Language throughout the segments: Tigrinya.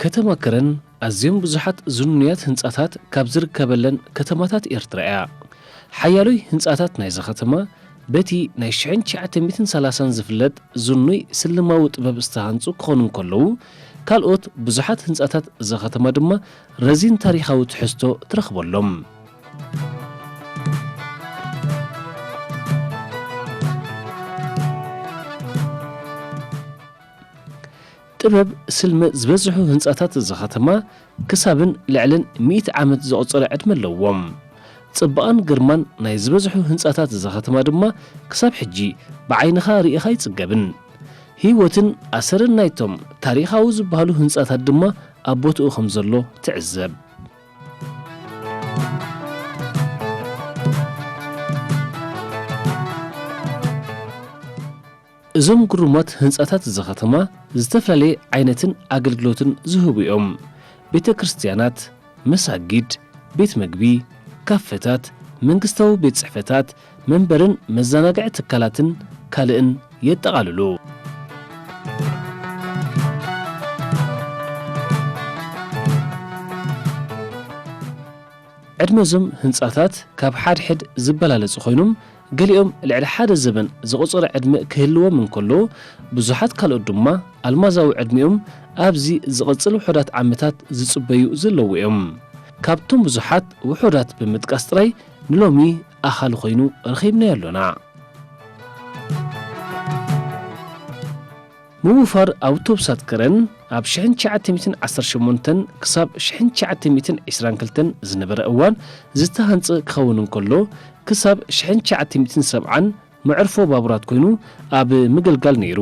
ከተማ ከረን ኣዝዮም ብዙሓት ዝኑያት ህንጻታት ካብ ዝርከበለን ከተማታት ኤርትራ እያ። ሓያሎይ ህንጻታት ናይዛ ከተማ በቲ ናይ ሽሕን ትሽዓተ ሚእትን ሰላሳን ዝፍለጥ ዝኑይ ስልማዊ ጥበብ ዝተሃንጹ ክኾኑ እንከለዉ፣ ካልኦት ብዙሓት ህንጻታት እዛ ከተማ ድማ ረዚን ታሪኻዊ ትሕዝቶ ትረኽበሎም። ጥበብ ስልመ ዝበዝሑ ህንጻታት እዛ ከተማ ክሳብን ልዕልን ሚእቲ ዓመት ዘቑጸረ ዕድመ ኣለዎም። ጽባቐን ግርማን ናይ ዝበዝሑ ህንጻታት እዛ ከተማ ድማ ክሳብ ሕጂ ብዓይንኻ ርኢኻ ኣይጽገብን። ህይወትን ኣሰርን ናይቶም ታሪኻዊ ዝበሃሉ ህንጻታት ድማ ኣብ ቦትኡ ከም ዘሎ ትዕዘብ። እዞም ግሩማት ህንጻታት እዛ ከተማ ዝተፈላለየ ዓይነትን ኣገልግሎትን ዝህቡ እዮም። ቤተ ክርስትያናት፣ መሳጊድ፣ ቤት መግቢ፣ ካፈታት፣ መንግስታዊ ቤት ጽሕፈታት፣ መንበርን መዘናግዒ ትካላትን ካልእን የጠቓልሉ። ዕድመ እዞም ህንጻታት ካብ ሓድሕድ ዝበላለጹ ኮይኖም፣ ገሊኦም ልዕሊ ሓደ ዘበን ዘቑጸረ ዕድመ ክህልዎም እንከሎ፣ ብዙሓት ካልኦት ድማ ኣልማዛዊ ዕድሚኦም ኣብዚ ዝቕጽል ውሑዳት ዓመታት ዝጽበዩ ዘለዉ እዮም። ካብቶም ብዙሓት ውሑዳት ብምጥቃስ ጥራይ ንሎሚ ኣኻሊ ኮይኑ ረኺብናዮ ኣሎና። ምውፋር ኣውቶቡሳት ከረን ኣብ ሽሕን ትሽዓተ ሚእትን ዓሰርተ ሸሞንተን ክሳብ ሽሕን ትሽዓተ ሚእትን ዕስራን ክልተን ዝነበረ እዋን ዝተሃንጸ ክኸውን እንከሎ፣ ክሳብ ሽሕን ትሽዓተ ሚእትን ሰብዓን መዕርፎ ባቡራት ኮይኑ ኣብ ምግልጋል ነይሩ።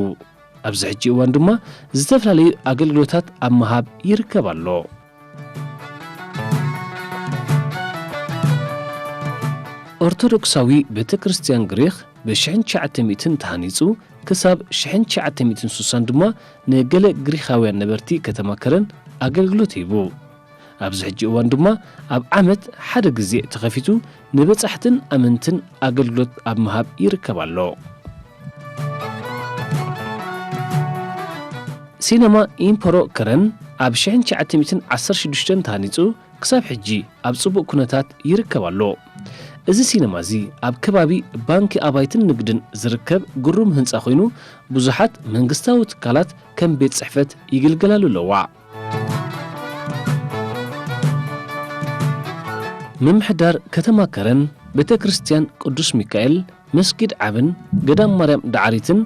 ኣብዚ ሕጂ እዋን ድማ ዝተፈላለዩ ኣገልግሎታት ኣብ ምሃብ ይርከብ ኣሎ። ኦርቶዶክሳዊ ቤተ ክርስቲያን ግሪኽ ብሽሕን ትሽዓተ ሚእትን ተሃኒጹ ክሳብ ሽሕን ትሽዓተ ሚእትን ስሳን ድማ ንገለ ግሪኻውያን ነበርቲ ከተማ ከረን ኣገልግሎት ሂቡ። ኣብዚ ሕጂ እዋን ድማ ኣብ ዓመት ሓደ ግዜ ተኸፊቱ ንበጻሕትን ኣመንትን ኣገልግሎት ኣብ ምሃብ ይርከብ ኣሎ። ሲነማ ኢምፐሮ ከረን ኣብ ሽሕን ትሽዓተ ሚእትን ዓሰርተ ሽዱሽተን ተሃኒጹ ክሳብ ሕጂ ኣብ ጽቡቕ ኩነታት ይርከብ ኣሎ። እዚ ሲነማ እዚ ኣብ ከባቢ ባንኪ ኣባይትን ንግድን ዝርከብ ግሩም ህንጻ ኮይኑ፣ ብዙሓት መንግስታዊ ትካላት ከም ቤት ጽሕፈት ይግልገላሉ ኣለዋ። ምምሕዳር ከተማ ከረን ቤተ ክርስቲያን ቅዱስ ሚካኤል፣ መስጊድ ዓብን ገዳም ማርያም ዳዕሪትን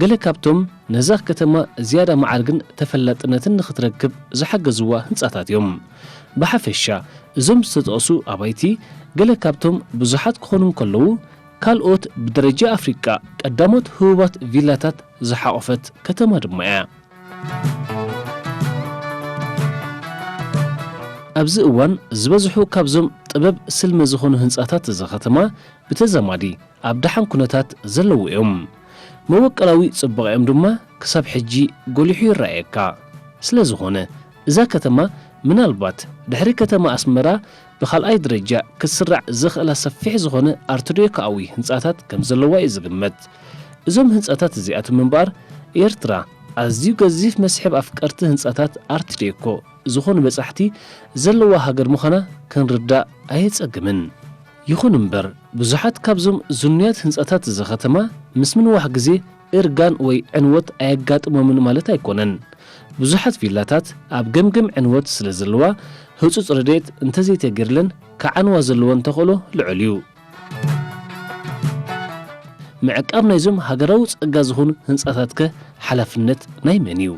ገለ ካብቶም ነዛ ከተማ ዝያዳ ማዕርግን ተፈላጥነትን ንኽትረክብ ዝሓገዝዋ ህንጻታት እዮም። ብሓፈሻ እዞም ዝተጠቕሱ ኣባይቲ ገለ ካብቶም ብዙሓት ክኾኑ እንከለዉ፣ ካልኦት ብደረጃ ኣፍሪቃ ቀዳሞት ህቡባት ቪላታት ዝሓቖፈት ከተማ ድማ እያ። ኣብዚ እዋን ዝበዝሑ ካብዞም ጥበብ ስልመ ዝኾኑ ህንጻታት እዛ ከተማ ብተዛማዲ ኣብ ደሓን ኩነታት ዘለዉ እዮም። መበቆላዊ ጽባቐኦም ድማ ክሳብ ሕጂ ጎሊሑ ይረኣየካ። ስለ ዝኾነ፣ እዛ ከተማ ምናልባት ድሕሪ ከተማ ኣስመራ ብኻልኣይ ደረጃ ክትስራዕ ዝኽእላ ሰፊሕ ዝኾነ ኣርትዴኮኣዊ ህንጻታት ከም ዘለዋ እዩ ዝግመት። እዞም ህንጻታት እዚኣቶም እምበኣር፣ ኤርትራ ኣዝዩ ገዚፍ መስሕብ ኣፍቀርቲ ህንጻታት ኣርትዴኮ ዝኾኑ በጻሕቲ ዘለዋ ሃገር ምዃና ክንርዳእ ኣየጸግምን። ይኹን እምበር፣ ብዙሓት ካብዞም ዝኑያት ህንጻታት እዛ ከተማ ምስ ምንዋሕ ግዜ እርጋን ወይ ዕንወት ኣየጋጥሞምን ማለት ኣይኮነን። ብዙሓት ቪላታት ኣብ ገምገም ዕንወት ስለ ዘለዋ፣ ህጹጽ ረድኤት እንተዘይተገይርለን ክዓንዋ ዘለወን ተኽእሎ ልዑል እዩ። ምዕቃብ ናይዞም ሃገራዊ ጸጋ ዝኾኑ ህንጻታትከ ሓላፍነት ናይ መን እዩ?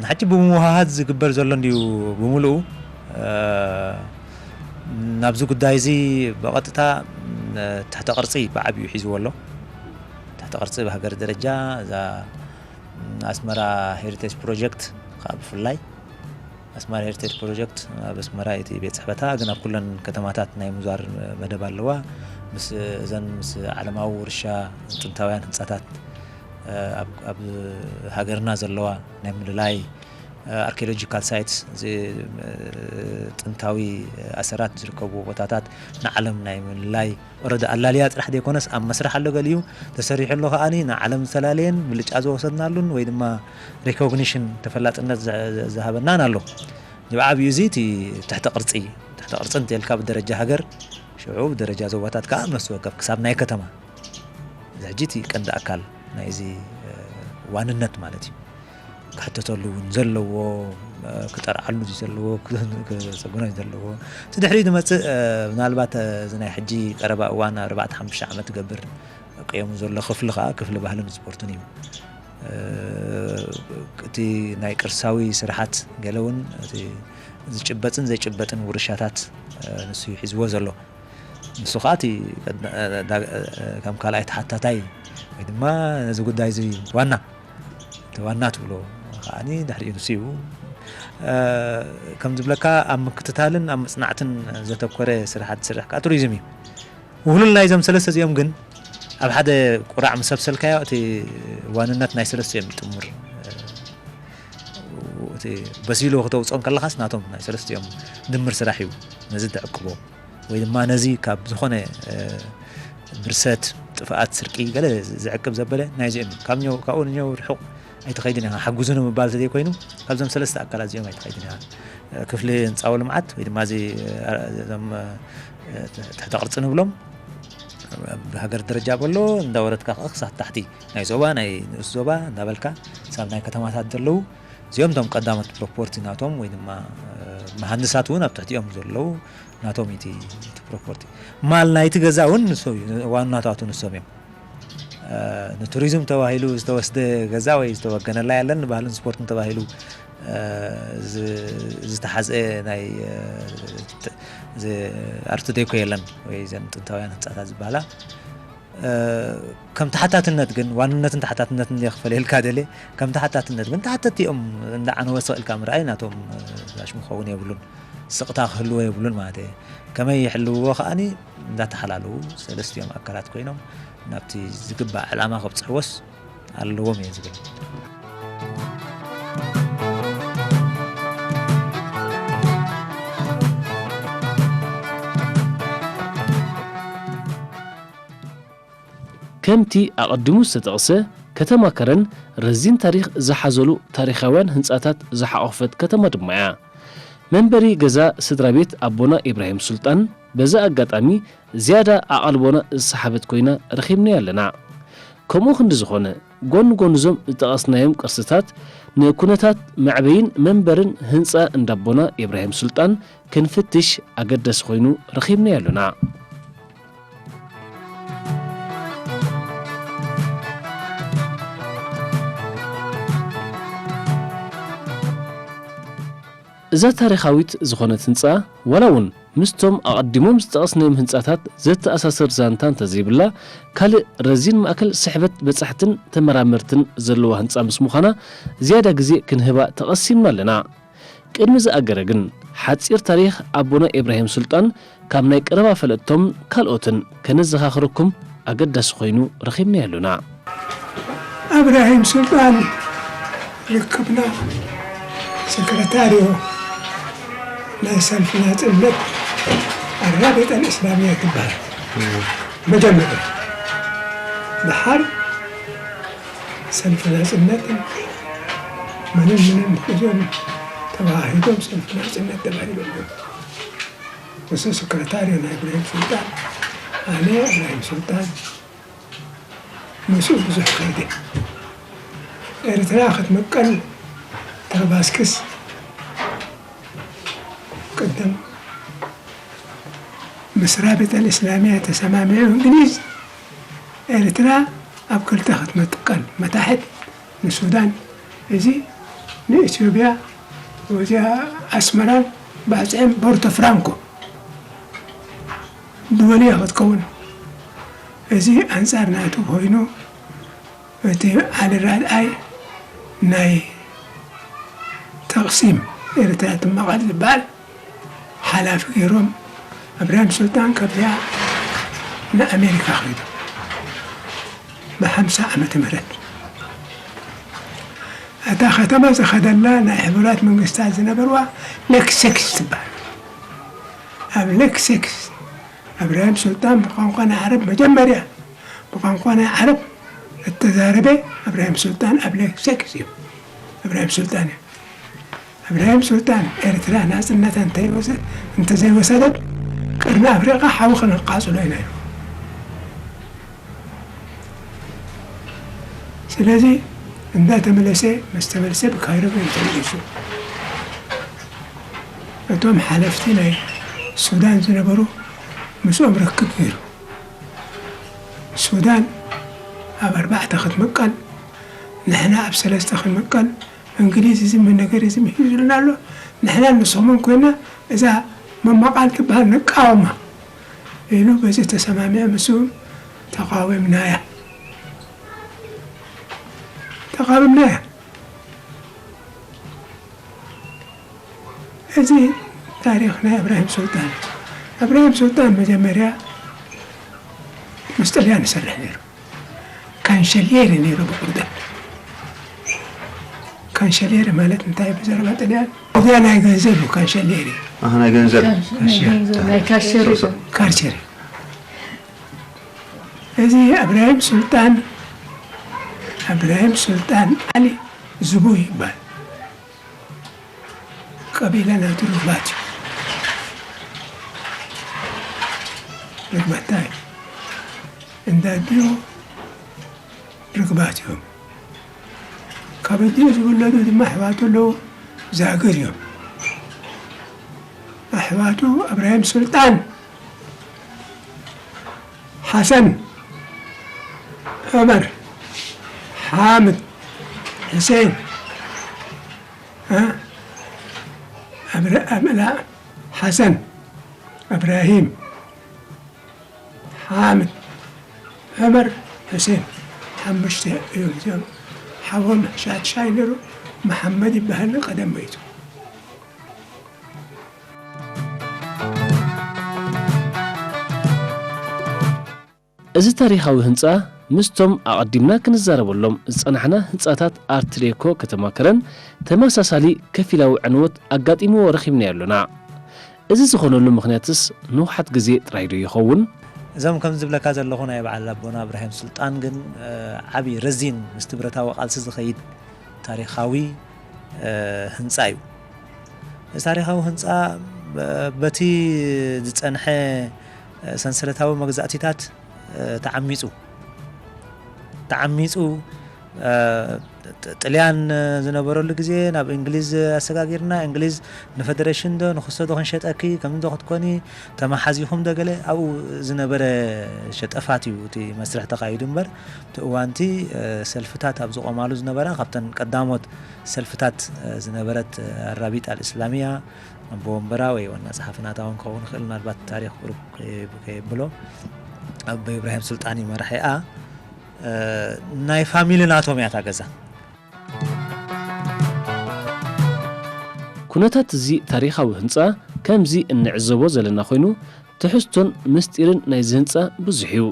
ሕጂ ብምውህሃድ ዝግበር ዘሎ እንድዩ ብምሉኡ፣ እ፣ ናብዚ ጉዳይ እዚ ብቐጥታ፣ እ፣ ትሕተ ቅርጺ ብዓብዩ ሒዝዎ ኣሎ። ትሕተ ቅርጺ ብሃገር ደረጃ እዛ ኣስመራ ሄሪቴጅ ፕሮጀክት ከዓ ብፍላይ ኣስመራ ሄሪቴጅ ፕሮጀክት ኣብ ኣስመራ እቲ ቤት ጽሕፈታ፣ ግን ኣብ ኩለን ከተማታት ናይ ምዛር መደብ ኣለዋ። ምስ እዘን ምስ ዓለማዊ ውርሻ ጥንታውያን ህንጻታት፣ ኣብ፣ ኣብ ሃገርና ዘለዋ ናይ ምልላይ፣ ኣርኪኦሎጂካል ሳይትስ፣ እዚ፣ ጥንታዊ ኣሰራት ዝርከብዎ ቦታታት ንዓለም ናይ ምልላይ ኦረዲ ኣላልያ ጥራሕ ዘይኮነስ ኣብ መስርሕ ኣሎ፣ ገሊኡ ተሰሪሑ ኣሎ ከኣኒ ንዓለም ዝተላለየን ብልጫ ዝወሰድናሉን ወይ ድማ ሪኮግኒሽን ተፈላጥነት ዘ-፣ ዘ-፣ ዝሃበናን ኣሎ። ብዓብዩ እዚ እቲ ትሕተ ቅርጺ፣ ትሕተ ቅርጺ እንተልካ ብደረጃ ሃገር፣ ሽዑ ብደረጃ ዞባታት ከኣ ነፍሲ ወከፍ ክሳብ ናይ ከተማ። እዚ ሕጂ እቲ ቀንዲ ኣካል ናይዚ፣ እ፣ ዋንነት ማለት እዩ። ክሕተተሉ እውን ዘለዎ፣ እ፣ ክጠርዓሉ ዘለዎ፣ ክ-፣ ክሰጉኖ ዘለዎ። እቲ ድሕሪኡ ዝመጽእ፣ እ፣ ምናልባት፣ እ፣ እዚ ናይ ሕጂ ቀረባ እዋን ኣርባዕተ ሓሙሽተ ዓመት ዝገብር ቅየሙ ዘሎ ክፍሊ ከኣ ክፍሊ ባህልን ስፖርትን እዩ። እ፣ እቲ ናይ ቅርሳዊ ስራሓት ገለ እውን እቲ ዝጭበጥን ዘይጭበጥን ውርሻታት፣ እ፣ ንሱ እዩ ሒዝዎ ዘሎ። ንሱ ከኣ እቲ ቀድ-፣ እ፣ ዳ-፣ እ፣ ከም ካልኣይ ተሓታታይ ወይ ድማ ነዚ ጉዳይ እዚ ዋና፣ እቲ ዋና ትብሎ ከኣኒ ድሕሪኡ ንሱ እዩ። እ፣ ከም ዝብለካ ኣብ ምክትታልን ኣብ ምጽናዕትን ዘተኮረ ስራሓት ዝሰርሕ ከኣ ቱሪዝም እዩ። ውህሉል ናይዞም ሰለስተ እዚኦም ግን ኣብ ሓደ ቁራዕ ምስ ሰብሰልካዮ እቲ ዋንነት ናይ ሰለስቲኦም እዩ ጥሙር። እቲ በሲሉ ክተውፅኦም ከለኻስ ናቶም ናይ ሰለስቲኦም ድምር ስራሕ እዩ ነዚ ዘዕቅቦ። ወይ ድማ ነዚ ካብ ዝኾነ፣ እ፣ ብርሰት፣ ጥፍኣት፣ ስርቂ ገለ ዘዕቅብ ዘበለ ናይዚኦም እዩ። ካብ ኘው-፣ ካብኡ ንኘው ርሑቕ ኣይትኸይድን ኢኻ። ሓግዙኒ ምባል ተዘይኮይኑ ካብዞም ሰለስተ ኣካላት እዚኦም ኣይትኸይድን ኢኻ። እ፣ ክፍሊ ህንፃዊ ልምዓት ወይ ድማ እዚ፣ እ፣ እዞም፣ እ፣ ትሕተ ቅርፂ ንብሎም ብሃገር ደረጃ በሎ እንዳወረድካ ከኣ ክሳብ ታሕቲ ናይ ዞባ፣ ናይ ንኡስ ዞባ እንዳበልካ ክሳብ ናይ ከተማታት ዘለዉ እዚኦም እቶም ቀዳሞት ፕሮፖርቲ ናቶም ወይ ድማ፣ እ፣ መሃንድሳት እውን ኣብ ትሕቲኦም ዘለዉ ናቶም እቲ፣ እቲ ፕሮፖርቲ። ማል ናይቲ ገዛ እውን ንሶም እዩ፣ ዋናታቱ ንሶም እዮም። እ፣ ንቱሪዝም ተባሂሉ ዝተወስደ ገዛ ወይ ዝተወገነላ የለን፣ ንባህልን ስፖርትን ተባሂሉ፣ እ፣ ዝ-፣ ዝተሓዝአ ናይ፣ እ፣ ት-፣ ዝ-፣ ኣርት ዴኮ የለን ወይ ዘን ጥንታውያን ህንጻታት ዝበሃላ። እ፣ ከም ተሓታትነት ግን፣ ዋንነትን ተሓታትነትን እየ ክፈልየልካ ደልየ። ከም ተሓታትነት ግን ተሓተቲ እዮም፣ እንዳ ዓነወ ስቕ ኢልካ ምርኣይ ናቶም፣ እ፣ ፍላሽ ምኸውን የብሉን፣ ስቕታ ክህልዎ የብሉን ማለት እየ። ከመይ ይሕልውዎ ከኣኒ እንዳተሓላለዉ ሰለስቲኦም ኣካላት ኮይኖም ናብቲ ዝግባእ ዕላማ ከብጽሕዎስ ኣለዎም እየ ዝብል። ከምቲ ኣቐዲሙ ዝተጠቕሰ፣ ከተማ ከረን ረዚን ታሪኽ ዝሓዘሉ ታሪኻውያን ህንጻታት ዝሓቖፈት ከተማ ድማ እያ። መንበሪ ገዛ ስድራ ቤት ኣቦና ኢብራሂም ሱልጣን በዚ ኣጋጣሚ ዝያዳ ኣቓልቦና ዝሰሓበት ኮይና ረኺብናያ ኣለና። ከምኡ ክንዲ ዝኾነ፣ ጎኒ ጎኒ እዞም ዝጠቐስናዮም ቅርስታት ንኩነታት መዕበይን መንበርን ህንጻ እንዳ ኣቦና ኢብራሂም ሱልጣን ክንፍትሽ ኣገዳሲ ኮይኑ ረኺብናዮ ኣሎና። እዛ ታሪኻዊት ዝኾነት ህንጻ፣ ዋላ እውን ምስቶም ኣቐዲሞም ዝጠቐስናዮም ህንጻታት ዘተኣሳስር ዛንታ እንተዘይብላ፣ ካልእ ረዚን ማእከል ስሕበት በጻሕትን ተመራመርትን ዘለዋ ህንጻ ምስ ምዃና፣ ዝያዳ ግዜ ክንህባ ተቐሲምና ኣለና። ቅድሚ ዝኣገረ ግን፣ ሓጺር ታሪኽ ኣቦና ኢብራሂም ሱልጣን ካብ ናይ ቀረባ ፈለጥቶም ካልኦትን ከነዘኻኽረኩም ኣገዳሲ ኮይኑ ረኺብናዮ ኣሎና። እብራሂም ሱልጣን ርክብና፣ ሰክረታርዮ ናይ ሰልፊ ናጽነት ኣራቢጣ ኣልእስላምያ ትበሃል። መጀመርያ ደሓር ሰልፊ ናጽነትን ምንም ምንም እዚኦም ተዋሂዶም ሰልፊ ናጽነት ተባሂሎም እዮም። ንሱ ሰክረታርዮ ናይ እብራሂም ሱልጣን፣ ኣነ እብራሂም ሱልጣን ምስኡ ብዙሕ ከይደ። ኤርትራ ክትምቀል ተባስክስ ቅድም ምስ ራቢጣ ኣልእስላምያ ተሰማሚዑ እንግሊዝ ኤርትራ ኣብ ክልተ ክትምቀል፣ መታሕት ንሱዳን፣ እዚ ንኢትዮጵያ፣ ወዚኣ ኣስመራን ባጽዕን ቦርቶ ፍራንኮ ድወል እያ ክትከውን። እዚ ኣንጻር ናቱ ኮይኑ፣ እቲ ዓሊ ራብዓይ ናይ ተቕሲም ኤርትራ ትመቐል ዝበሃል ሓላፊ ገይሮም፣ እብራሂም ሱልጣን ካብዚኣ ንኣሜሪካ ከይዱ ብሓምሳ ዓመተ ምህረት። እታ ከተማ ዝኸደላ ናይ ሕቡራት መንግስታት ዝነበርዋ ሌክ ሴክስ ትበሃል። ኣብ ሌክ ሴክስ እብራሂም ሱልጣን ብቋንቋ ናይ ዓረብ መጀመርያ ብቋንቋ ናይ ዓረብ እተዛረበ እብራሂም ሱልጣን ኣብ ሌክ ሴክስ እዩ። እብራሂም ሱልጣን እዩ። እብራሂም ሱልጣን ኤርትራ ናጽነታ እንተይወሰ-፣ እንተዘይወሰደት፣ ቀርኒ ኣፍሪቃ ሓዊ ከነቃጽሎ ኢና ኢሉ። ስለዚ እንዳተመለሰ፣ ምስ ተመልሰ ብካይሮ እዩ ተመሊሱ። እቶም ሓለፍቲ ናይ ሱዳን ዝነበሩ ምስኦም ርክብ ገይሩ። ሱዳን ኣብ ኣርባዕተ ክትምቀል፣ ንሕና ኣብ ሰለስተ ክንምቀል፣ እንግሊዝ እዚ ነገር እዚ ምሂዙልና ኣሎ፣ ንሕና ንስኹምን ኮይና እዛ መማቓል ትበሃል ንቃወማ ኢሉ በዚ ተሰማሚዑ ምስኡ ተቃዊምናያ። ተቃዊምናያ። እዚ ታሪኽ ናይ እብራሂም ሱልጣን። እብራሂም ሱልጣን መጀመርያ ምስ ጥልያን ይሰርሕ ነይሩ። ካንሸልየሪ ነይሩ ብቁርደት። ካንሸልየሪ ማለት እንታይ ብዘረባ ጥልያን? እዚኣ ናይ ገንዘብ እዩ ካንሸልየሪ። ኣህ፣ ናይ ገንዘብ። ካሽ-፣ ናይ ካሽየር። ገንዘብ፣ ናይ ካሽየር እዩ። ካርቸሪ። እዚ እብራሂም ሱልጣን፣ እብራሂም ሱልጣን ዓሊ ዝቡ ይባል። ቀቢላ ናቱ ርግባት እዩ። ርግባታ እዩ። እንዳ ኣዲኡ ርግባት እዮም። ካብ ኣዲኡ ዝውለዱ ድማ ኣሕዋቱ ኣለዉ። ዛግር እዮም። ኣሕዋቱ እብራሂም ሱልጣን፣ ሓሰን፣ ዑመር፣ ሓምድ፣ ሕሴን፣ እ፣ እብራ-፣ እብላ-፣ ሓሰን፣ እብራሂም፣ ሓምድ፣ ዑመር፣ ሕሴን፣ ሓሙሽተ እዮም እዚኦም። ሓዎም ሻድሻይ ነይሩ፣ መሓመድ ይበሃል፣ ቀደም መይቱ። እዚ ታሪኻዊ ህንጻ ምስቶም ኣቐዲምና ክንዛረበሎም ዝጸናሕና ህንጻታት ኣርት ዴኮ ከተማ ከረን ተመሳሳሊ ከፊላዊ ዕንወት ኣጋጢምዎ ረኺብናዮ ኣሎና። እዚ ዝኾነሉ ምኽንያትስ ንውሓት ግዜ ጥራይ ዶ ይኸውን? እዞም ከም ዝብለካ ዘለኹ ናይ በዓል ኣቦና እብራሂም ሱልጣን ግን፣ እ፣ ዓቢ ረዚን ምስቲ ብረታዊ ቃልሲ ዝኸይድ ታሪኻዊ፣ እ፣ ህንጻ እዩ። እዚ ታሪኻዊ ህንጻ በ-፣ በቲ ዝጸንሐ፣ እ፣ ሰንሰለታዊ መግዛእቲታት፣ እ፣ ተዓሚጹ፣ ተዓሚጹ፣ እ፣ ጥ-፣ ጥልያን ዝነበረሉ ግዜ ናብ እንግሊዝ ኣሰጋጊርና፣ እንግሊዝ ንፈደረሽን ዶ ንክሶ ዶ ክንሸጠኪ፣ ከምዚ ዶ ክትኮኒ፣ ተመሓዚኹም ዶ ገለ፣ ኣብኡ ዝነበረ ሸጠፋት እዩ እቲ መስርሕ ተኻይዱ እምበር፣ እቲ እዋንቲ፣ እ፣ ሰልፍታት ኣብ ዝቆማሉ ዝነበራ፣ ካብተን ቀዳሞት ሰልፍታት፣ እ፣ ዝነበረት፣ እ፣ ኣራቢጣ ኣልእስላሚያ፣ ኣቦ ወንበራ ወይ ዋና ጸሓፊ ናታ እውን ክኸውን ይኽእል፣ ምናልባት ታሪኽ ቁሩብ ከየ-፣ ከየብሎ፣ ኣቦ ኢብራሂም ሱልጣን እዩ መራሒኣ። እ፣ ናይ ፋሚሊ ናቶም እያ እታ ገዛ። ኩነታት እዚ ታሪኻዊ ህንጻ ከምዚ እንዕዘቦ ዘለና ኮይኑ፣ ትሕዝቶን ምስጢርን ናይዚ ህንጻ ብዙሕ እዩ።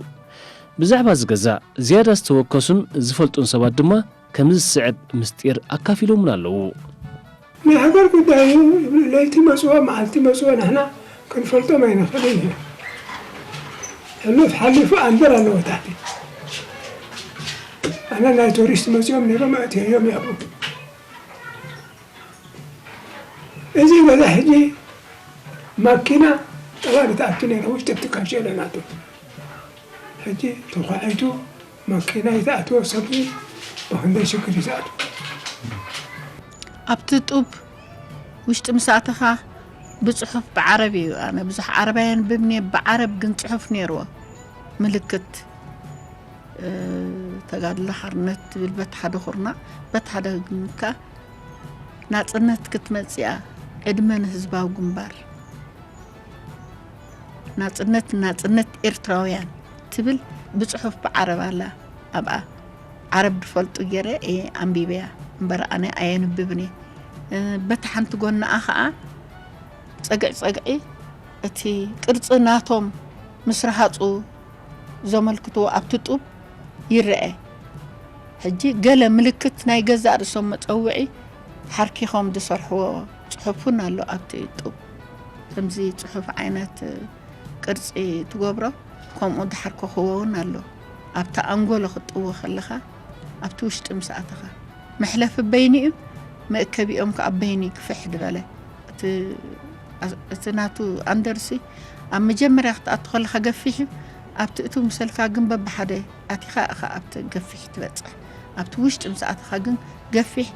ብዛዕባ እዚ ገዛ ዝያዳ ዝተወከሱን ዝፈልጡን ሰባት ድማ ከምዚ ዝስዕብ ምስጢር ኣካፊሎምና ኣለዉ። ናይ ሃገር ጉዳይ እዩ። ለይቲ መጽዎ፣ መዓልቲ መጽዎ፣ ንሕና ክንፈልጦም ኣይንኽእልን ኢና። ሕሉፍ ሓሊፉ ኣንበር ኣለዎ ታሕቲ። ኣነ ናይ ቱሪስት መጽዮም ነይሮም፣ ኣእትየዮም እየ ኣብኡ። እዚ ገዛ ሕጂ ማኪና ጠዋሪ ትኣቱ ነይራ፣ ውሽጢ ኣብቲ ካብ ሸለ ናቱ። ሕጂ ተዃዒቱ ማኪና ይትኣትዎ፣ ሰብ ብኽንደይ ሽግር ይትኣትዎ። ኣብቲ ጡብ ውሽጢ ምስ ኣተኻ ብጽሑፍ ብዓረብ እዩ። ኣነ ብዙሕ ዓረብ ኣየንብብን እየ፣ ብዓረብ ግን ጽሑፍ ነይርዎ። ምልክት፣ እ፣ ተጋድሎ ሓርነት ትብል በቲ ሓደ ኩርናዕ፣ በቲ ሓደ ግን ከኣ ናጽነት ክትመጽእ እያ፣ ዕድመ ንህዝባዊ ግንባር። ናጽነት፣ ናጽነት ኤርትራውያን ትብል ብጽሑፍ ብዓረብ ኣላ ኣብኣ። ዓረብ ድፈልጡ ገይረ እየ ኣንቢበያ እምበር ኣነ ኣየንብብን እየ። እ፣ በቲ ሓንቲ ጎናኣ ኸኣ ጸግዒ ጸግዒ እቲ ቅርጺ ናቶም ምስ ረሃጹ ዘመልክትዎ ኣብቲ ጡብ ይረአ። ሕጂ ገለ ምልክት ናይ ገዛእ ርእሶም መጸውዒ ሓርኪኾም ዝሰርሕዎ ጽሑፍ እውን ኣሎ ኣብቲ ጡብ። ከምዚ ጽሑፍ ዓይነት ቅርጺ ትገብሮ፣ ከምኡ ዝሓርከኽዎ እውን ኣሎ። ኣብቲ ኣንጎሎ ክትጥዎ ከለኻ፣ ኣብቲ ውሽጢ ምስ ኣተኻ፣ መሕለፊ በይኑ እዩ፣ መእከቢኦም ከኣ በይኑ ግፍሕ ዝበለ። እቲ፣ እቲ ናቱ ኣንደርሲ ኣብ መጀመርያ ክትኣቱ ከለኻ ገፊሕ እዩ። ኣብቲ እቱ ምሰልካ ግን በብሓደ ኣቲኻ ኢኻ ኣብቲ ገፊሕ ትበጽሕ። ኣብቲ ውሽጢ ምስ ኣተኻ ግን ገፊሕ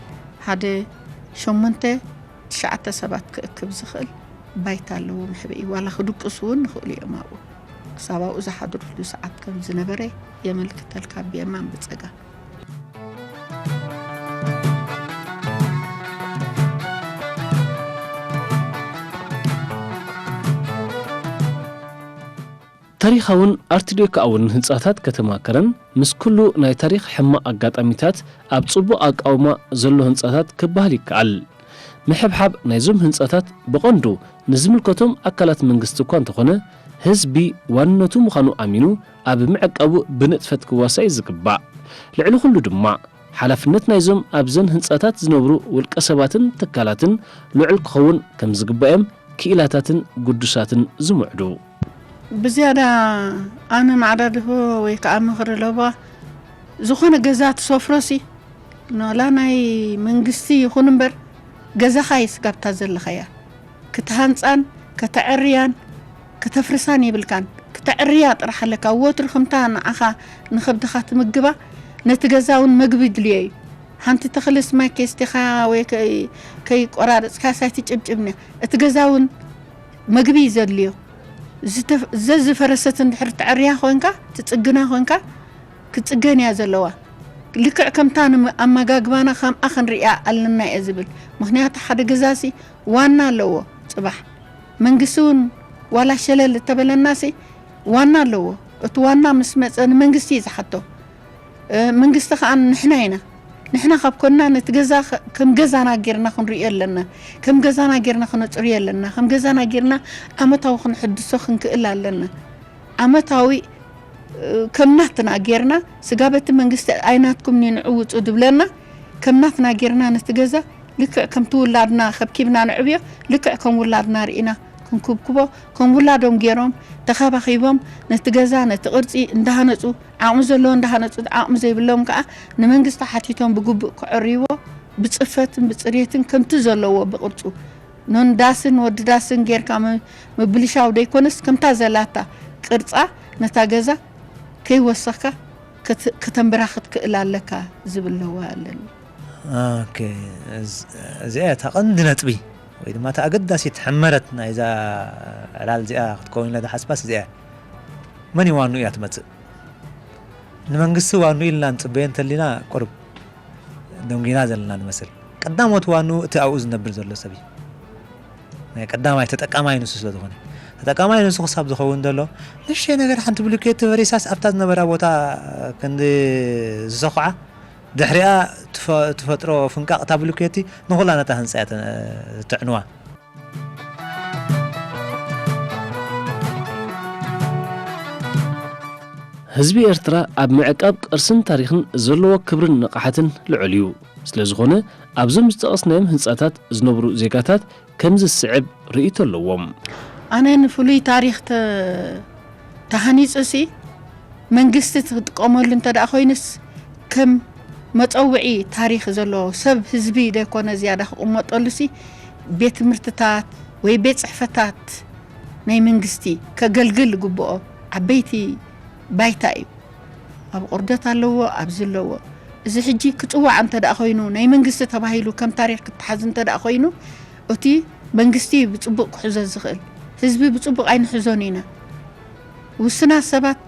ሓደ ሸሞንተ ትሽዓተ ሰባት ክእክብ ዝኽእል ባይታ ኣለዎ መሕብኢ። ዋላ ክድቅሱ እውን ይኽእሉ እዮም ኣብኡ። ክሳብ ኣብኡ ዝሓድሩሉ ሰዓት ከም ዝነበረ የመልክተልካ ብየማን ብጸጋም። ታሪኻውን ኣርትዴካኣውን ህንጻታት ከተማ ከረን ምስ ኩሉ ናይ ታሪኽ ሕማቕ ኣጋጣሚታት ኣብ ጽቡቕ ኣቃውማ ዘሎ ህንጻታት ክበሃል ይከኣል። ምሕብሓብ ናይዞም ህንጻታት ብቐንዱ ንዝምልከቶም ኣካላት መንግስቲ እኳ እንተኾነ ህዝቢ ዋንነቱ ምዃኑ ኣሚኑ ኣብ ምዕቃቡ ብንጥፈት ክዋሳእ እዩ ዝግባእ። ልዕሊ ኩሉ ድማ ሓላፍነት ናይዞም ኣብዘን ህንጻታት ዝነብሩ ውልቀ ሰባትን ትካላትን ልዑል ክኸውን ከም ዝግባእ እዮም ክኢላታትን ግዱሳትን ዝምዕዱ። ብዝያዳ ኣነ ማዕዳ ድሆ ወይ ከዓ ምኽሪ ለባ ዝኾነ ገዛ ትሰፍሮሲ ናላ ናይ መንግስቲ ይኹን እምበር ገዛኻ እዩ ስጋብታ ዘለኻያ ክትሃንፃን ከተዐርያን ከተፍርሳን የብልካን። ክተዕርያ ጥራሕ ኣለካ። ወትሩ ከምታ ንዓኻ ንኸብድኻ ትምግባ ነቲ ገዛ እውን መግቢ ድልዮ እዩ። ሓንቲ ተኽልስ ማይ ኬስቲኻ ወይ ከይቆራረፅካ ሳይቲ ጭብጭብኒ እቲ ገዛ እውን መግቢ እዩ ዘድልዮ። ዝተፍ- ዘዝፈረሰት እንድሕር ትዕርያ ኮንካ ትፅግና ኮንካ ክትፅገን እያ ዘለዋ። ልክዕ ከምታ ንኣመጋግባና ከምኣ ክንሪኣ ኣለና እየ ዝብል። ምክንያቱ ሓደ ገዛሲ ዋና ኣለዎ። ፅባሕ መንግስቲ እውን ዋላ ሸለል እተበለናሲ ዋና ኣለዎ። እቲ ዋና ምስ መፀ ንመንግስቲ እዩ ዝሓቶ። መንግስቲ ከዓ ንሕና ኢና። ንሕና ካብ ኮንና ነቲ ገዛ ከም ገዛና ጌርና ክንሪኦ ኣለና። ከም ገዛና ጌርና ክነፅርዮ ኣለና። ከም ገዛና ጌርና ዓመታዊ ክንሕድሶ ክንክእል ኣለና። ዓመታዊ ከም ናትና ጌርና ስጋ በቲ መንግስቲ ኣይናትኩም ንንዑ ውፁ ድብለና ከም ናትና ጌርና ነቲ ገዛ ልክዕ ከምቲ ውላድና ከብኪብና ንዕብዮ ልክዕ ከም ውላድና ርኢና ክንኩብኩቦ ከም ውላዶም ጌሮም ተኸባኺቦም ነቲ ገዛ ነቲ ቅርፂ እንዳሃነፁ ዓቕሚ ዘለዎ እንዳሃነፁ ዓቕሚ ዘይብሎም ከዓ ንመንግስቲ ሓቲቶም ብግቡእ ክዕርይዎ ብፅፈትን ብፅሬትን ከምቲ ዘለዎ ብቅርፁ ኖን ዳስን ወዲ ዳስን ጌርካ ምብልሻው ደይኮነስ ከምታ ዘላታ ቅርፃ ነታ ገዛ ከይወሰኽካ ከተንብራ ክትክእል ኣለካ ዝብል ለዋ ኣለኒ። እዚኣ እታ ቀንዲ ነጥቢ ወይ ድማ እታ ኣገዳሲት ሕመረት ናይዛ ዕላል እዚኣ ክትከውን ኢላ ዝሓስባስ እዚኣ መን ዋኑ እያ ትመፅእ? ንመንግስቲ ዋኑ ኢልና ንፅበዮ እንተሊና ቁርብ ደንጉና ዘለና ንመስል። ቀዳሞት ዋኑ እቲ ኣብኡ ዝነብር ዘሎ ሰብ እዩ። ናይ ቀዳማይ ተጠቃማይ ንሱ ስለ ዝኾነ ተጠቃማይ ንሱ ክሳብ ዝኸውን ዘሎ ንእሽተይ ነገር ሓንቲ ብሉኬት ተበሪሳስ ኣብታ ዝነበራ ቦታ ክንዲ ዝሰኹዓ ድሕሪኣ ትፈጥሮ ፍንቃቕ እታ ብሉኬቲ ንኹላ ነታ ህንፃ እያ ተዕንዋ። ህዝቢ ኤርትራ ኣብ ምዕቃብ ቅርስን ታሪኽን ዘለዎ ክብርን ንቕሓትን ልዑል እዩ። ስለዝኾነ ኣብዞም ዝጠቐስናዮም ህንጻታት ዝነብሩ ዜጋታት ከምዚ ዝስዕብ ርእይቶ ኣለዎም። ኣነ ንፍሉይ ታሪኽ ተሃኒጹሲ መንግስቲ ትጥቀመሉ እንተ ደኣ ኮይኑስ ከም መጸውዒ ታሪኽ ዘለዎ ሰብ ህዝቢ ዘይኮነ ዝያዳ ክቕመጠሉሲ ቤት ትምህርትታት ወይ ቤት ጽሕፈታት ናይ መንግስቲ ከገልግል ዝግብኦ ዓበይቲ ባይታ እዩ። ኣብ ቁርደት ኣለዎ ኣብዚ ኣለዎ። እዚ ሕጂ ክጽዋዕ እንተ ደኣ ኮይኑ ናይ መንግስቲ ተባሂሉ ከም ታሪኽ ክተሓዝ እንተ ደኣ ኮይኑ እቲ መንግስቲ እዩ ብጽቡቕ ክሕዞ ዝኽእል። ህዝቢ ብጽቡቕ ኣይንሕዞን ኢና። ውስናት ሰባት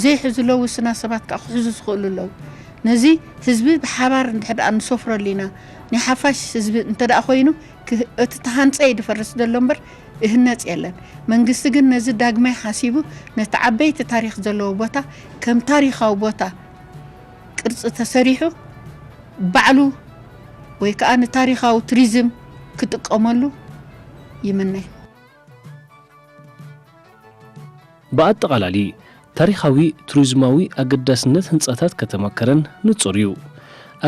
ዘይሕዙ ኣለዉ፣ ውስናት ሰባት ከኣ ክሕዙ ዝኽእሉ ኣለዉ። ነዚ ህዝቢ ብሓባር እንድሕር ደኣ ንሰፍረሉ ኢና። ናይ ሓፋሽ ህዝቢ እንተ ደኣ ኮይኑ እቲ ተሃንጸ እዩ ድፈርስ ዘሎ እምበር እህነጽ የለን። መንግስቲ ግን ነዚ ዳግማይ ሓሲቡ ነቲ ዓበይቲ ታሪኽ ዘለዎ ቦታ ከም ታሪኻዊ ቦታ ቅርጺ ተሰሪሑ ባዕሉ ወይ ከኣ ንታሪኻዊ ቱሪዝም ክጥቀመሉ ይምነ። ብኣጠቓላሊ ታሪኻዊ ቱሪዝማዊ ኣገዳስነት ህንጻታት ከተማ ከረን ንጹር እዩ።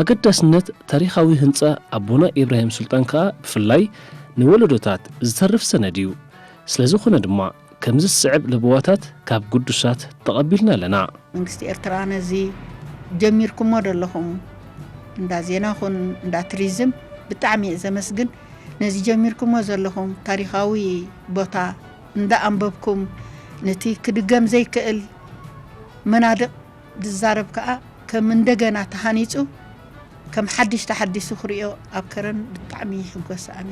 ኣገዳስነት ታሪኻዊ ህንጻ ኣቦና ኢብራሂም ሱልጣን ከኣ ብፍላይ ንወለዶታት ዝተርፍ ሰነድ እዩ። ስለዝኾነ ድማ ከምዚ ዝስዕብ ለበዋታት ካብ ግዱሳት ተቐቢልና ኣለና። መንግስቲ ኤርትራ ነዚ ጀሚርኩሞ ዘለኹም እንዳ ዜና ኹን እንዳ ቱሪዝም ብጣዕሚ እየ ዘመስግን። ነዚ ጀሚርኩሞ ዘለኹም ታሪኻዊ ቦታ እንዳኣንበብኩም፣ ነቲ ክድገም ዘይክእል መናድቕ ዝዛረብ ከኣ ከም እንደገና ተሃኒጹ ከም ሓድሽ ተሓዲሱ ክርእዮ ኣብ ከረን ብጣዕሚ ይሕጎስ ኣነ።